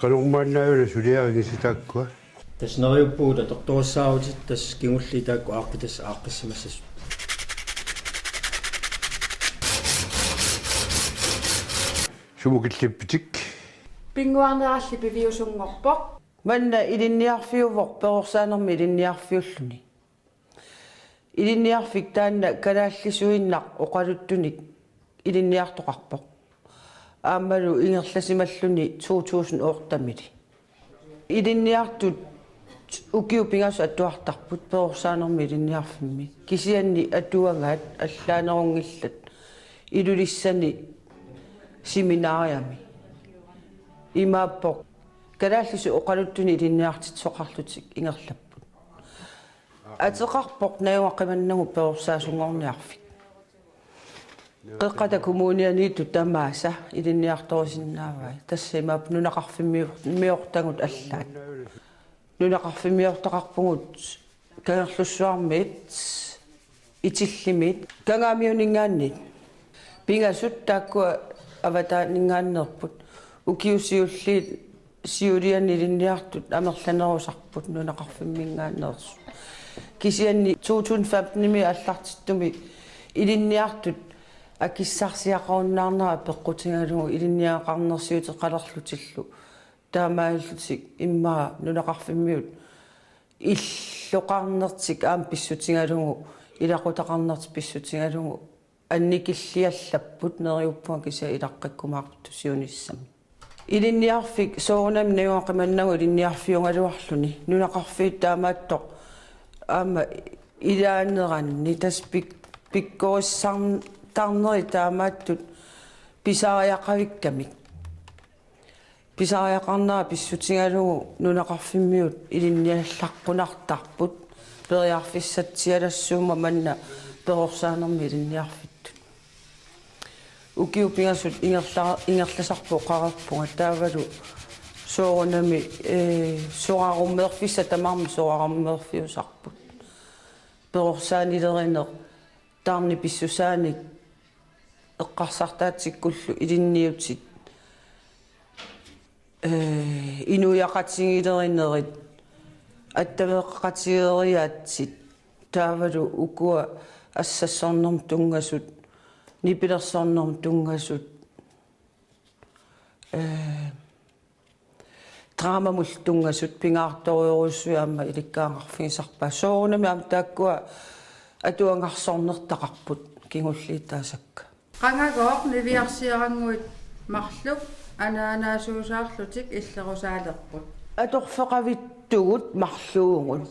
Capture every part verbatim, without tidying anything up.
Qanormaannaavila suliarigissi taakkua? Tassa neriuppugut atortorissaarutit, tassa kingulliit taakku aaqqitassat aaqqissimassasut. Sumut killippitik? Pinnguarneralli piviusunngorpoq. Manna ilinniarfiuvoq perorsaanermi ilinniarfiulluni. Ilinniarfik taanna kalaallisuinnaq oqaluttunik ilinniartoqarpoq. Aammalu ingerlasimalluni to tusind otte-mili. Ilinniartut ukiut pingasut atuartarput perorsaanermi ilinniarfimmi. Kisianni atuagaat allaanerunngillat Ilulissani seminariami. Imaappoq kalaallisut oqaluttunik ilinniartitsisoqarlutik ingerlapput. Ateqarpoq najugaqqimannagu perorsaassunngorniarfik. Qeqqata Kommunianiittut tamaasa ilinniartorusinnaavai. Tassa imaappoq nunaqarfimmior-, miortagut allaat. Nunaqarfimmiortaqarpugut Kangerlussuarmiit, Itillimiit, Kangaamiuninngaanniit. Pingasut taakkua avataaninngaanneerput. Ukiut siulliit siuliani ilinniartut amerlanerusarput nunaqarfimminngaanneersut. Kisianni to tusind femten-imi aallartittumi ilinniartut akissarsiaqarunnaarnerat peqqutigalugu ilinniagaqarnersiuteqalerlutillu. Taamaallutik immaqa nunaqarfimmiut illoqarnertik aamma pissutigalugu, ilaqutaqarnertik pissutigalugu annikilliallapput neriuppunga kisianni ilaqqikkumaartut siunissami. Ilinniarfik soorunami najugaqqimannagu ilinniarfiugaluarluni. Nunaqarfiit taamaattoq aamma ilaaneranni tassa pik-, pikkorissartarneri taamaattut pisariaqavikkamik. Pisariaqarnera pissutigalugu nunaqarfimmiut ilinniallaqqunartarput periarfissatsialassuummat manna perorsaanermi ilinniarfittut. Ukiut pingasut ingerla-, ingerlasarput oqareerpunga taavalu soorunami, ee, sorarummeerfissat tamarmik sorarummeerfiusarput. Perorsaanilerineq, tarnip pissusaanik eqqarsartaatsikkullu ilinniutit, ee, inuiaqatigiilerinerit, attaveqaqatigeeriaatsit, taavalu ukua assassornermut tunngasut, nipilersornermut tunngasut, ee, dramamullu tunngasut pingaartorujussuit aamma ilikkagaqarfigisarpaat. Soorunami aamma taakkua atuagarsornertaqarput kingulliit taasakka. Qangagooq niviarsiarannguit marluk anaanaasuusaarlutik illerusaalerput. Atorfeqavittugut marluugut.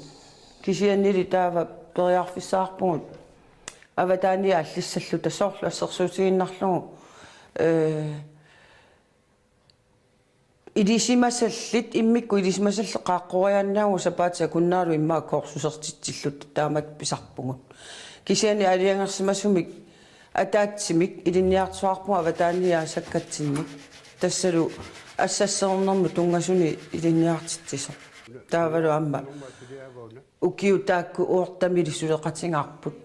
Kisiannili taava periarfissaqarpugut avataaniit allissalluta soorlu assersuutigiinnarlugu, ee, ilisimasallit, immikkut ilisimasallit qaaqqoriaannaagut sapaatip akunneralu immaqa kursusertitsilluta taamatut pisarpugut. Kisianni aalajangersimasumik ataatsimik ilinniartitsisoqarpugut avataaniit aasakkatsinnik. Tassalu assassornermut tunngasunik ilinniartitsisoq. Taavalu aamma ukiut taakku otte-mili suleqatigaarput.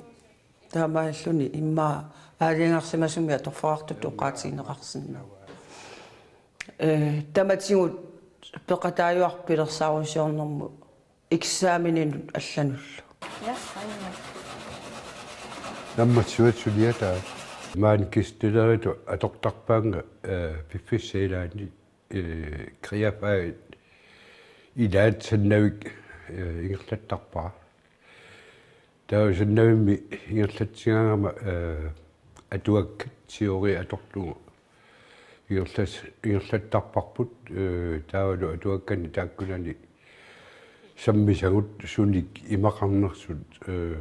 Taamaalilluni immaqa aalajangersimasumik atorfeqartutut oqaatigineqarsinnaavoq. Ee, tamatigut peqataajuarpoq pilersaarusiornermut eksameninut allanullu. Ja, aina. Nammassivat suliataa. Maani kistileritu atortarpaannga, ee, piffissap ilaani, ee, kriafaagit ilaat Sannavik, ee, ingerlattarpara. Taava Sannavimmi ingerlatsigaangama, ee, atuakkat teori atorlugu ingerlas-, ingerlattarparput, ee, taavalu atuakkanni taakkunani sammisagut sunik imaqarnersut, ee,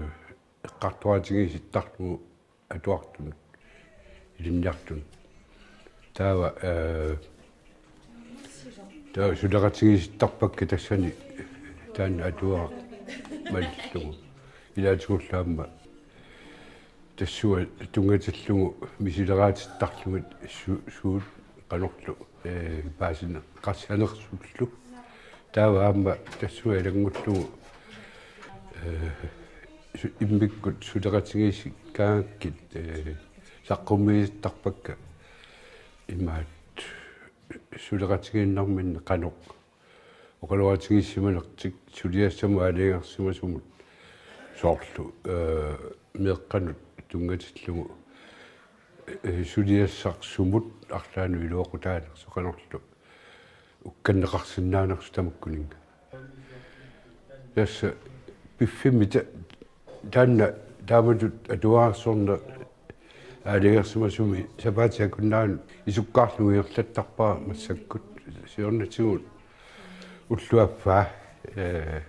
eqqartuaatigiisittarlugu atuartunut, ilinniartunut. Taava, ee, taava suleqatigiisittarpakka tassani taanna atuagaq malillugu. Ilaatigullu aamma tassunga tunngatillugu misileraatittarlugit su-, suut qanorlu, ee, paasineqassanersullu. Taava aamma tassunga ilanngullugu, ee, su-, immikkut suleqatigiissikkaangakkit, ee, saqqummiisittarpakka imaat suleqatigiinnarminni qanoq oqaloqatigiissimanertik suliassamut aalajangersimasumut soorlu, ee, meeqqanut tunngatillugu, ee, suliassarsuarmut arlaannut iluaqutaanersoq qanorlu ukkanneqarsinnaanersoq tamakkuninnga. Tassa piffimmi ta-, taanna taamatut atuarsorneq aalajangersimasumi sapaatip akunnerani isukkaarlugu ingerlattarpara massakkut siornatigut ullut affaa, ee,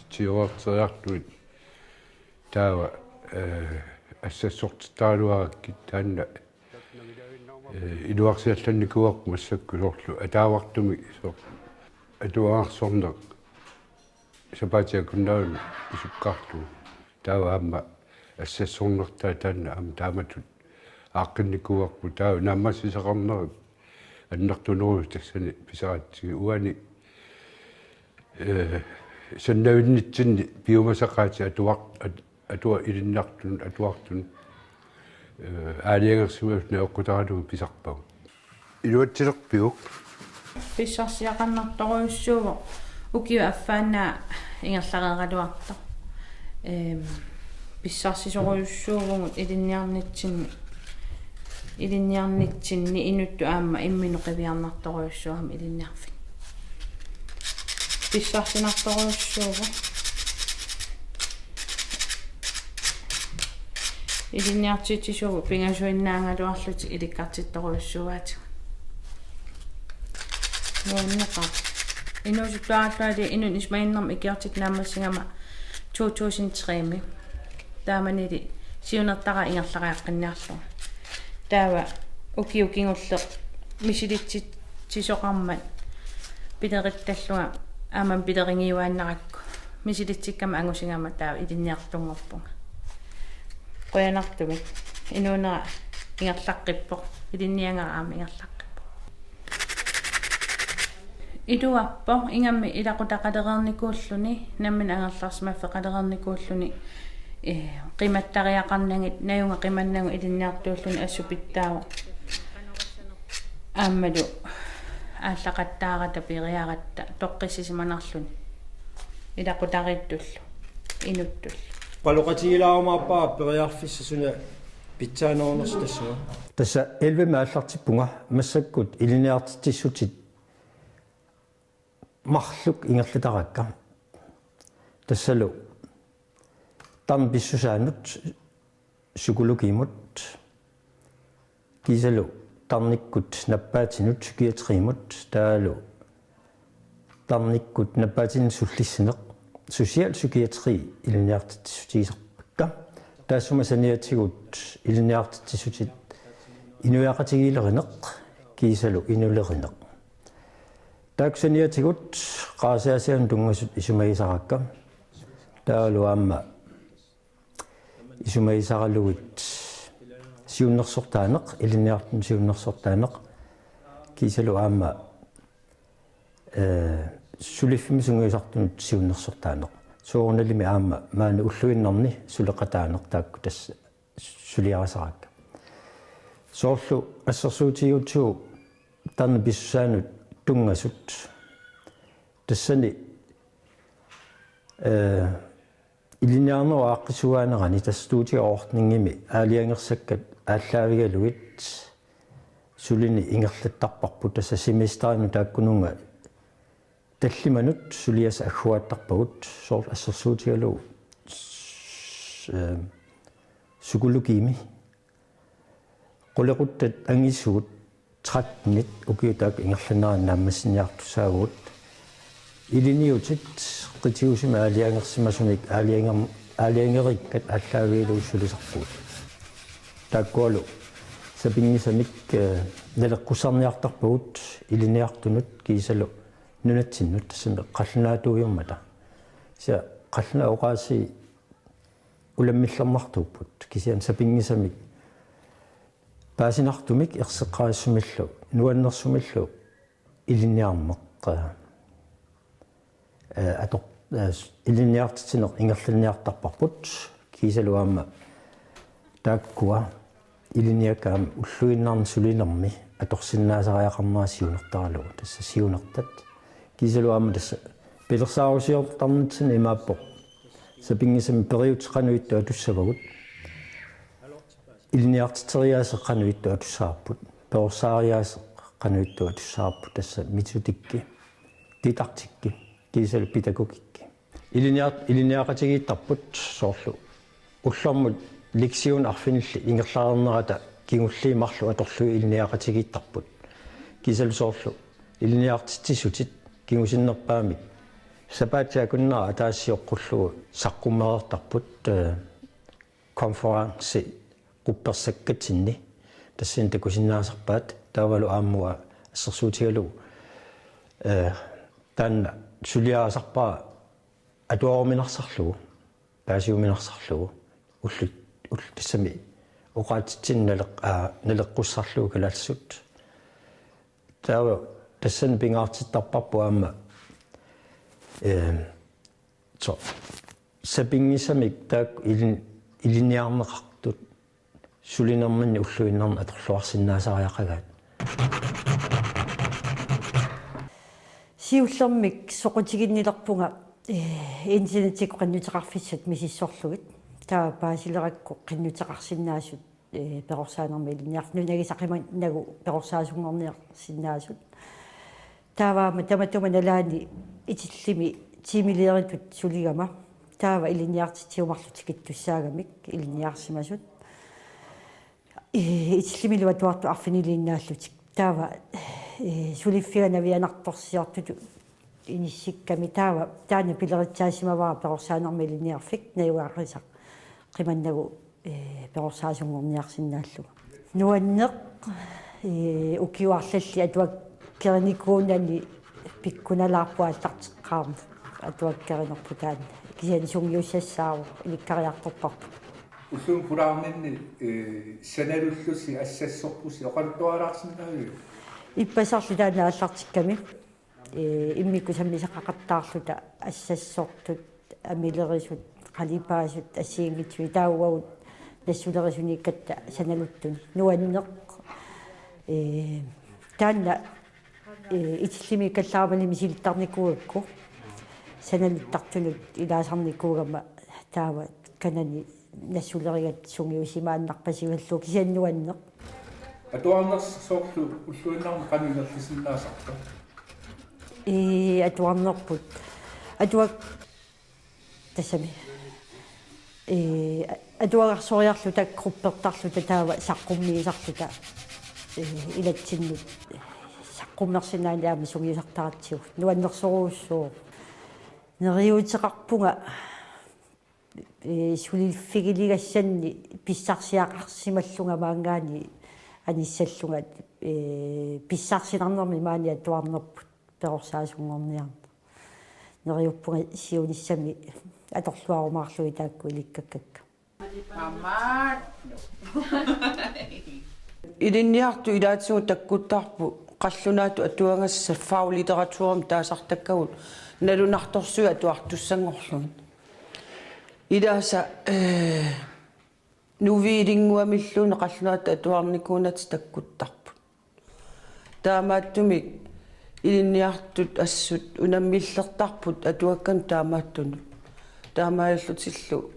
tiorarteriarlugit taava, ee, assassortittaraluarakkit taanna, ee, iluarsiallannikuuarput massakkut soorlu ataavartumik soorlu atuarsorneq sapaatip akunnerani isukkaarlugu. Taava aamma assassornertaa taanna aamma taamatut aaqqinnikuuarput taava naammassisaqarnerit annertunerusut tassani pisaratsigit uani, ee, sannavinnitsinni piumasaqaatit atuar-, at-, atua-, ilinniartunut atuartunut, ee, aalajangersimasut najoqqutaralugu pisarpagut. Iluatsilerpiuk? Pissarsiaqarnartorujussuuvoq ukiup affaannaa ingerlareeraluartoq. Ehm, pissarsisorujussuuvugut ilinniarnitsinni, ilinniarnitsinni inuttut aamma imminut qiviarnartorujussuuvoq aamma ilinniarfik. Pissarsinartorujussuuvoq. Ilinniartitsisugut pingasuinnaagaluarlutik ilikkartittorujussuuaatigut. Nuanneqaaq. Inuusuttuarallarli inunnik isumaginninnermik ikiortitat naammassigama to tusind tre-mi. Taamanili siunertaqaaq ingerlariaqqinniarlugu. Taava ukioq kingulleq misilitsitsisoqarmat pilerittarlunga aamma pilerigiuaannarakku. Misilitsikkama angusigama taava ilinniartunngorpunga. Qujanartumik. Inuunera ingerlaqqippoq. Ilinniagara aamma ingerlaqqippoq. Iluarpoq, ingammik ilaqutaqalereernikuulluni, nammineq angerlarsimaffeqalereernikuulluni, ee, qimattariaqarnagit, najugaq qimannagu ilinniartuulluni assut pitsaavoq. Aammalu aallaqattaarata, periaratta toqqissisimanarluni. Ilaqutariittullu, inuttullu. Oqaloqatigilaarumaarpara periarfissaq suna pitsaanerunersoq tassunga. Tassa ellevemi aallartippunga, massakkut ilinniartitsissutit marluk ingerlatarakka. Tassalu tarnip pissusaanut, psykologimut, kiisalu tarnikkut nappaatinut, psykiatrimut, taavalu tarnikkut nappaatinut sullissineq, socialpsykiatri, ilinniartitsissutigisarpakka. Taassuma saniatigut ilinniartitsissutit inuiaqatigiilerineq kiisalu inulerineq. Taakku saniatigut qarasaasianut tunngasut isumagisarakka. Taavalu aamma isumagisaralugit siunnersortaaneq, ilinniartunut siunnersortaaneq, kiisalu aamma, ee, suliffimmik sungiusartunut siunnersortaaneq. Soorunalimi aamma maani ulluinnarni suleqataaneq, taakku tassa suliarisarakka. Soorlu assersuutigiutsigu tarnip pissusaanut tunngasut. Tassani, ee, ilinniarnerup aaqqissuunerani tassa studieordningimi aalajangersakkat aallaavigalugit sulini ingerlattarparput, tassa semesterinut taakkununnga tallimanut suliassat agguaattarpagut, soorlu assersuutigalugu s-, ee, psykologimi. Qulequttat angisuut trettenit ukiut taakku ingerlaneranni naammassiniartussaavugut. Ilinniutit qitiusumik aalajangersimasumik aalajanger-, aalajangerikkat aallaavigalugit sulisarpagut. Taakkualu sapinngisamik, ee, naleqqussarniartarpagut ilinniartunut kiisalu nunatsinnut, tassami qallunaatuujummata. Kisianni qallunaat oqaasii ulammillernartuupput, kisianni sapinngisamik paasinartumik erseqqarissumillu nuannersumillu ilinniarneq, ee, ator-, ee, ilinniartitsineq ingerlanniartarparput, kiisalu aamma taakkua ilinniakkat aamma ulluinnarni sulinermi atorsinnaasariaqarnera siunertaralugu. Tassa siunertat kiisalu aamma tassa pilersaarusiortarnitsinni imaappoq sapinngisamik periutsit qanoq ittoq atussavagut, ilinniartitseriaaseq qanoq ittoq atussavarput, perorsaariaaseq qanoq ittoq atussavarput, tassa metodikki, didaktikki kiisalu pædagogikki. Ilinniar-, ilinniaqatigiittarput soorlu ullormut lektionit arfinillit ingerlareernerata kingulliit marluk atorlugit ilinniaqatigiittarput. Kiisalu soorlu ilinniartitsisutit kingusinnerpaamik sapaatip akunnera ataaseq sioqqullugu saqqummereertarput, eh, konferenci quppersakkatsinni tassani takusinnaasarpaat, taavalu aamma uanga assersuutigalugu, eh, taanna suliarisarpara atuaruminarsarlugu, paasiuminarsarlugu, ullut, ullut tassami oqaatsitsinnut naleq-, aa, naleqqussarlugu kalaallisut. Taava tassani pingaartittarparput aamma, ehm, so, sapinngisamik taakku ilin-, ilinniarneqartut sulinerminni ulluinnarni atorluarsinnaasariaqagaat. Siullermik soqutiginnilerpunga, eh, internettikkut qinnuteqarfissat misissorlugit. Taava paasilerakku qinnuteqarsinnaasut, eh, perorsaanermik ilinniarfik, nunagisaq qimannagu perorsaasunngorniarsinnaasut. Taava aamma tamatuma nalaani Itillimi tiimilederitut suligama. Taava ilinniartitsigut marluk tikittussaagamik ilinniarsimasut. Eh, Itillimilu atuartut arfiniliinnaallutik. Taava, eh, suliffiga navianartorsiortutut inissikkami, taava taanna pileritsaasimavara perorsaanermik ilinniarfik, najugaqisaq qimannagu, eh, perorsaasunngorniarsinnaallugu. Nuanneq, eh, ukiut arlallit atuakkerinikuunani pikkunalaarpoq aallarteqqaarneq, atuakkerinerput taanna. Kisianni sungiussassaavoq, ilikkariartorparput. Ullumikkut pulaarninni, eh, sanalullusi assassorpusi oqaluttualaarsinnaaviuk? Ippassarli taanna aallartikkami, eh, immikkut sammisaqaqattaarluta assassortut, amilerisut, qalipaasut, assigiinngitsut, taava uagut nassulerisuniikkatta sanaluttuni. Nuanneq, eh, taanna, eh, Itillimiikkallaramali misilittarnikuugakku, sanaluttartunut ilaasarnikuugama taava kanani nassulerigatta sungiusimaannarpasigallu, kisianni nuanneq. Atuarneq soorlu ulluinnarni qanoq ingerlasinnaasarpa? Ii, atuarnerput. Atuak-, tassami. Ii, atuagarsoriarluta, gruppertarluta, taava saqqummiisarluta, ii, ilatsinnut saqqummersinnaanani aamma sungiusartaratsigu. Nuannersorujussuuvoq. Neriuuteqarpunga, eh, suliffigiligassanni pissarsiaqarsimallunga maanngaanniit anissallunga, eh, pissarsinarnermi maani atuarnerput perorsaasunngorniarneq. Neriuppunga siunissami atorluarumaarlugit taakku ilikkakkakka. Ilinniartut ilaatigut takkuttarput qallunaatut atuagassat faglitteraturimik taasartakkagut nalunartorsuit atuartussanngorlugit. Ilaasa, eh, Nuviilinnguamilluunniit qallunaatut atuarnikuunatik takkuttarput. Taamaattumik ilinniartut assut unammillertarput atuakkanut taamaattunut. Taamaallutillu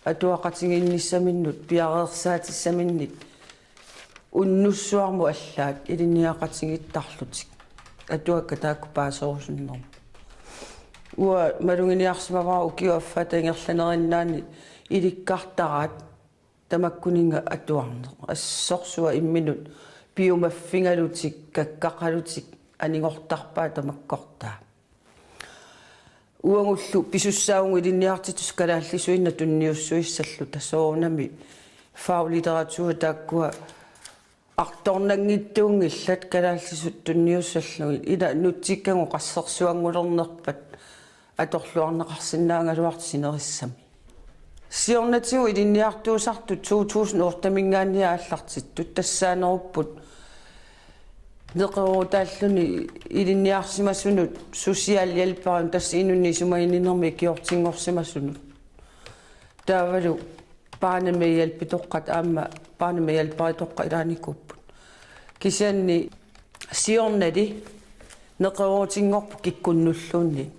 atuaqatigiinnissaminnut piareersaatissaminnik unnussuarmut allaat ilinniaqatigiittarlutik. Atuakkat taakku paaserusunnermut. Uanga maluginiarsimavara ukiup affaata ingerlanerinnaani ilikkartaraat tamakkuninnga atuarneq. Assorsuaq imminut piumaffigalutik, kakkaqalutik anigortarpaat tamakkortaa. Uagullu pisussaavugut ilinniartitsisut kalaallisuinnaq tunniussuissalluta, soorunami faglitteratur taakkua artornanngitsuunngillat kalaallisut tunniussallugit, ila nutsikkagut qassersuanngulernerpat atorluarneqarsinnaagaluartut sinerissami. Siornatigut ilinniartuusartut to tusind otte-minngaanniit aallartittut tassaanerupput neqeroorutaalluni ilinniarsimasunut socialhjælperinut, tassa inunnik isumaginninnermik ikiortinngorsimasunut. Taavalu børnemedhjælperitoqqat aamma børnemedhjælperitoqqat ilaanikuupput. Kisianni siornali neqeroorutinngorput kikkunnulluunniit.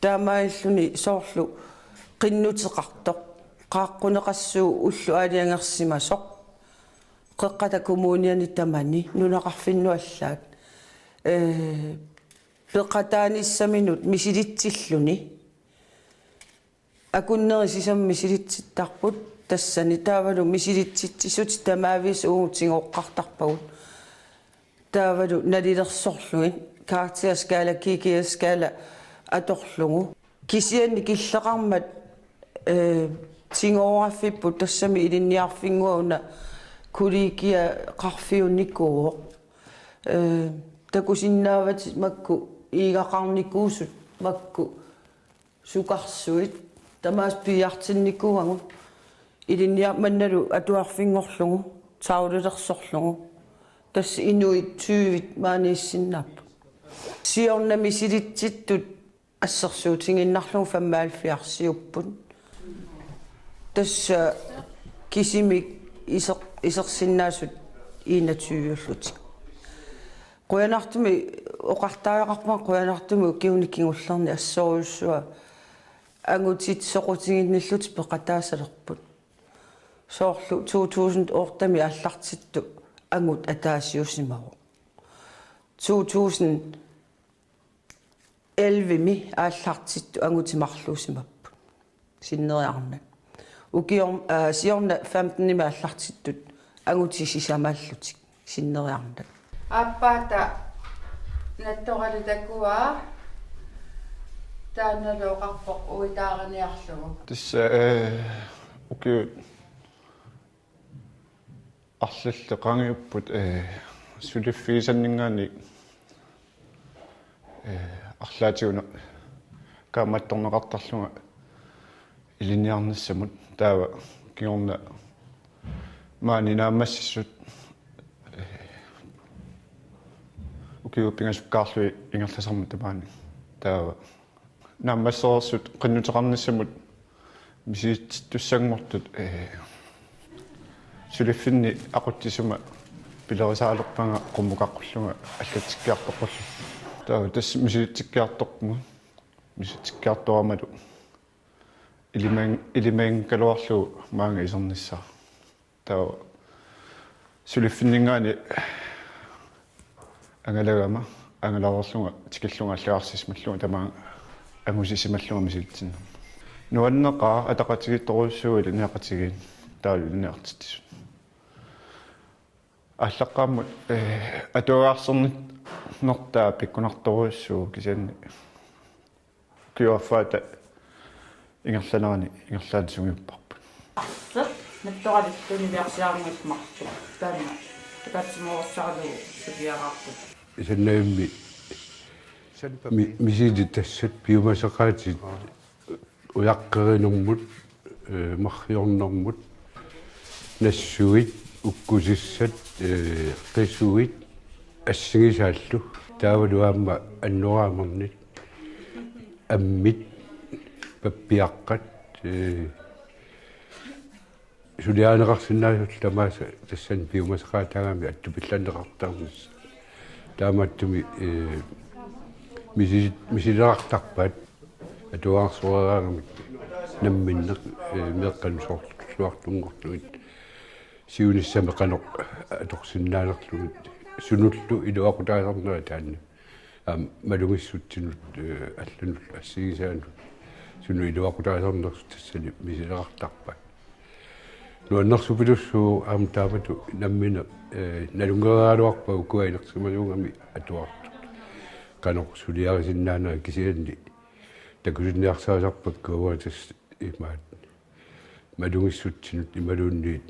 Taamaalilluni soorlu qinnuteqartoq, qaaqquneqassuup ulloq aalajangersimasoq, Qeqqata Kommuniani tamani nunaqarfinnut allaat, ee, peqataanissaminut misilitsilluni. Akunneri sisamat misilitsittarput tassani, taavalu misilitsitsissutit tamaavisa uagut tigooqqartarpagut. Taavalu nalilersorlugit, karakterskala, G G S-skala atorlugu. Kisianni killeqarmat, ee, tigooraffipput, tassami ilinniarfinnguaq una kollegiaqarfiunikuuvoq. Ee, takusinnaavatit makku iigaqarnikuusut makku sukarsuit, tamaasa piiartinnikuuagut, ilinniarmat mannalu atuarfinngorlugu, tavlelersorlugu. Tassa inuit tyvit maaniissinnaapput. Siorna misilitsittut assersuutigiinnarlugu femoghalvfjerdsiupput. Tassa kisimik iser-, isersinnaasut enogtyve-llutik. Qujanartumik oqartariaqarpunga, qujanartumik ukiuni kingullerni assorujussuaq angutit soqutiginnillutik peqataasalerput. Soorlu to tusind otte-mi aallartittut angut ataasiusimavoq. To tusind elleve-mi aallartittut angutit marluusimapput. Sinneriarnat. Ukior-, aa, siorna femten-imi aallartittut angutit sisamaallutik. Sinneriarnat. Aappaata nattorali takuaa taannalu oqarpoq uitaariniarlugu. Tassa, ee, ukiut arlallit qaangiupput, ee, suliffigisanninngaanniit, ee, arlaatigut kaammattorneqartarlunga ilinniarnissamut, taava kingorna maani naammassissut, ee, ukiut pingasukkaarlugit ingerlasarmat tamaani, taava naammassereersut qinnuteqarnissamut misilitsitussanngortut, ee, suliffinni aqutsisuma pilerisaalerpanga qummukaqqullunga allatsikkiartoqqullugu. Taava tassa misilitsikkiartorpunga, misilitsikkiartoramalu ilimagan-, ilimaginnakkaluarlugu maanga isernissaa. Taava suliffinninngaanniit angalagama, angalareerlunga tikillunga allagarsisimallunga tamaanga angusisimallunga misilitsinnera. Nuanneqaaq, ataqatigiittorujussuuvoq ilinniaqatigiit, taavalu ilinniartitsisut. Aallaqqaammut, ee, atuagaarsernertaa pikkunartorujussuuvoq, kisianni ukiup affaata ingerlanerani ingerlaannaq sungiupparput. Arlaq nattorali niviarsiarnguit marluk taanna ataatsimoorussaaralugu suliaraarput. Sannavimmi mi-, misilit tassat piumasaqaatit ujaqqerinermut, ee, marriornermut, nassuit, ukkusissat, ee, qisuit, assigisaallu. Taavalu aamma annoraamernit, ammit, pappiaqqat, ee, suliarineqarsinnaasullu tamaasa tassani piumasaqaataagami attupillanneqartarnissaq. Taamaattumik, ee, misi-, misilerartarpaat atuarsoreeraangamik namminneq, ee, meeqqanut soorlu tulluartunngorlugit siunissami qanoq atorsinnaanerlugit, sunullu iluaqutaasarnera taanna. Aamma malugissutsinut, ee, allanut assigisaanut sunut iluaqutaasarnersut tassani misilerartarpaat. Nuannersupilussuuvoq aamma taamatut nammineq, ee, nalunngeriaraluarpaat ukua inersimasunngorlugit atuartut qanoq suliarisinnaanerat, kisianni takusinniarsarisarpakka uanga tassa imaat malugissutsinut imaluunniit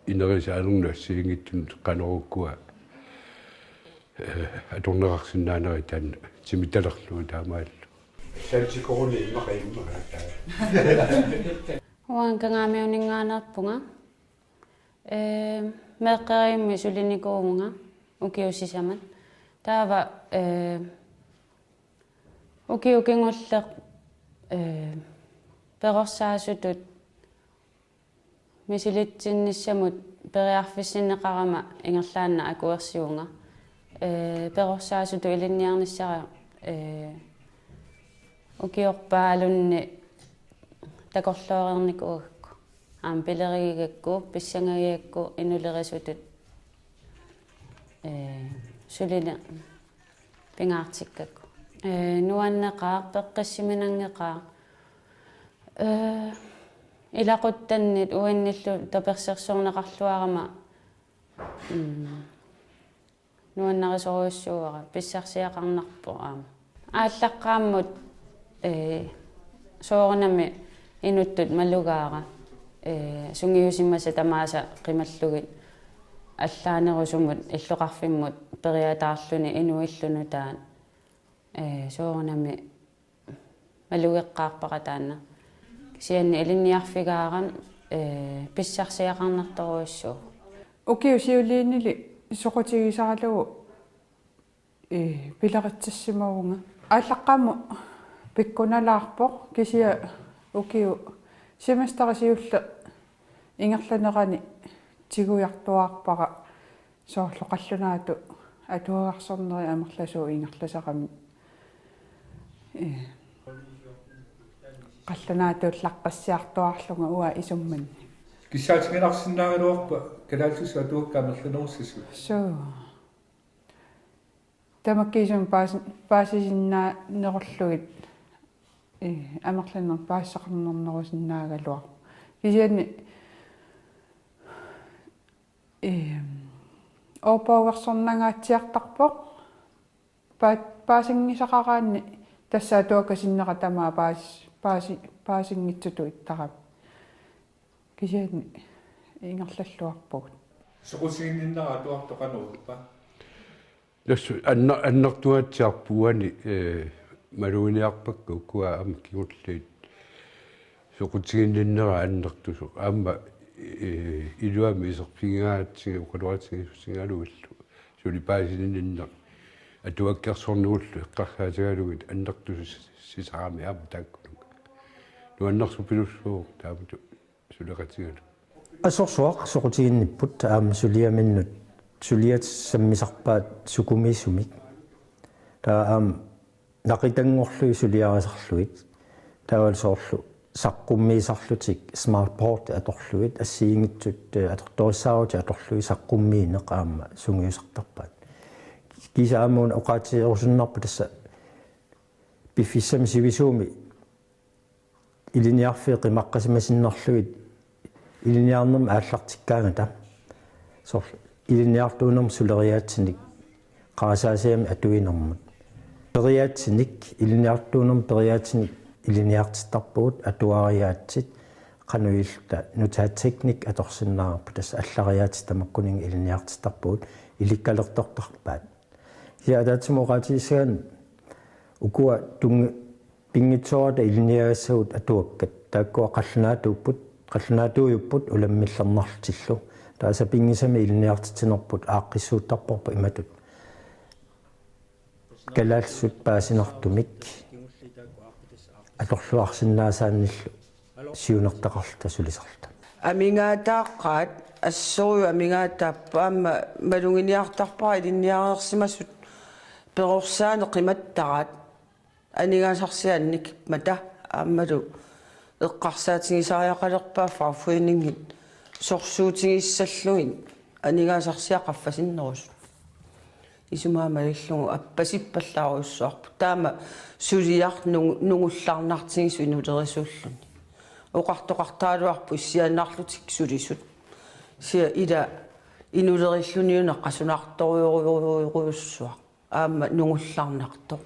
inerisaanermut assigiinngitsunut qanoq ukua, ee, atorneqarsinnaanerat taanna timitalerlugu taamaallu. Sansikoruni immaqa immaqa. Uanga Kangaamiuninngaanneerpunga. Ee, meeqqerivimmi sulinikuuvunga ukiut sisamat. Taava, ee, ukiut kingulleq, ee, perorsaasutut Misilitsinnissamut periarfissinneqarama ingerlaannaq akuersivunga. Ee, perorsaasutut ilinniarnissara, ee, ukiorpaalunni takorlooreernikuugakku. Aamma pilerigigakku, pissangagigakku, inulerisutut, ee, sulini pingaartikkakku. Ee, nuanneqaaq, peqqissiminanngeqaaq. Ee, ilaquttannit uannillu tapersersorneqarluarama, mm, nuannarisorujussuuara, pissarsiaqarnarpoq aamma. Aallaqqaammut, ee, soorunami inuttut malugaara, ee, sungiusimasat tamaasa qimallugit allaanerusumut illoqarfimmut periataarluni inuillu nutaat, ee, soorunami malugeqqaarpara taanna. Kisianni ilinniarfigaara, ee, pissarsiaqarnartorujussuuvoq. Ukiut siuliinili soqutigisaralugu, ee, pileritsissimavunga. Aallaqqaammut pikkunalaarpoq, kisianni ukiut semesteri siulleq ingerlanerani tigujartuaarpara soorlu qallunaatut atuagarsornerit amerlasuut ingerlaseramik. Ee, qallunaatuullaqqassiartuaarlunga uanga isummanni. Kissaatiginarsinnaagaluarpa kalaallisut atuakkat amerlanerussasut? Suu. Tamakkiisumik paasi-, paasisinnaanerullugit, ee, amerlanerit paasisaqarnarnerusinnaagaluarput. Kisianni, ee, oorpaagersornangaatsiartarpoq. Pa-, paasinngisaqaraanni tassa atuakkat sinnera tamaat paas-, paasi-, paasinngitsutut ittarami. Kisianni ingerlalluarpugut. Soqutiginninnera atuartoq qanoq ippa? Tassa anna-, annertungaatsiarpoq uani, ee, maluginiarpakka ukua aamma kingulliit. Soqutiginninnera annertusoq. Aamma, ee, iluamik iserfigigaangatsigit oqaloqatigiissutigillu. Suli paasininneq atuakkiarsornerullu eqqarsaatigalugit annertusisaramik aamma taakkununnga. Nuannersupilussuuvoq taamatut suleqatigalugu. Assorsuaq soqutiginnipput aamma suliaminnut suliat sammisarpaat sukumiisumik. Taava aamma naqitanngorlugit suliarisarlugit. Taavalu soorlu saqqummiisarlutik smartboard atorlugit assigiinngitsut, ee, atortorissaarutit atorlugit saqqummiineq aamma sungiusartarpaat. Kiisa aamma una oqaatigerusunnarpoq tassa piffissami sivisuumi ilinniarfiit qimaqqasimasinnarlugit ilinniarnermik aallartikkaangata. Soorlu ilinniartuunermut suleriaatsinik qarasaasiami atuinermut. Periaatsinik, ilinniartuunermut periaatsinik ilinniartittarpugut atuariaatsit qanoq ililluta nutaat teknik atorsinnaavarput tassa allariaatsit tamakkuninnga ilinniartittarpugut ilikkalertortarpaat. Kisianni ataatsimut oqaatigissagaanni ukua tunnga-, pinngitsoorata ilinniagassagut atuakkat. Taakkua qallunaatuupput, qallunaatuujupput ulammillernarlutillu. Taava sapinngisamik ilinniartitsinerput aaqqissuuttarparput imatut. Kalaallisut paasinartumik atorluarsinnaasaannillu siunertaqarluta sulisarluta. Amigaataaqqaat, assorujuk amigaataapput aamma maluginiartarpara ilinniareersimasut perorsaaneq qimattaraat aningaasarsiaannik mata aammalu eqqarsaatigisariaqalerpaat fagforeningit sorsuutigissallugit aningaasarsiaq qaffasinnerusut. Isumaga malillugu appasippallaarujussuarput. Taama suliaq nungu-, nungullarnartigisoq inulerisuulluni. Oqartoqartaraluarpoq issiaannarlutik sulisut. Sia ila inulerilluniuna qasunartorujorujorujussuaq. Aamma nungullarnartoq.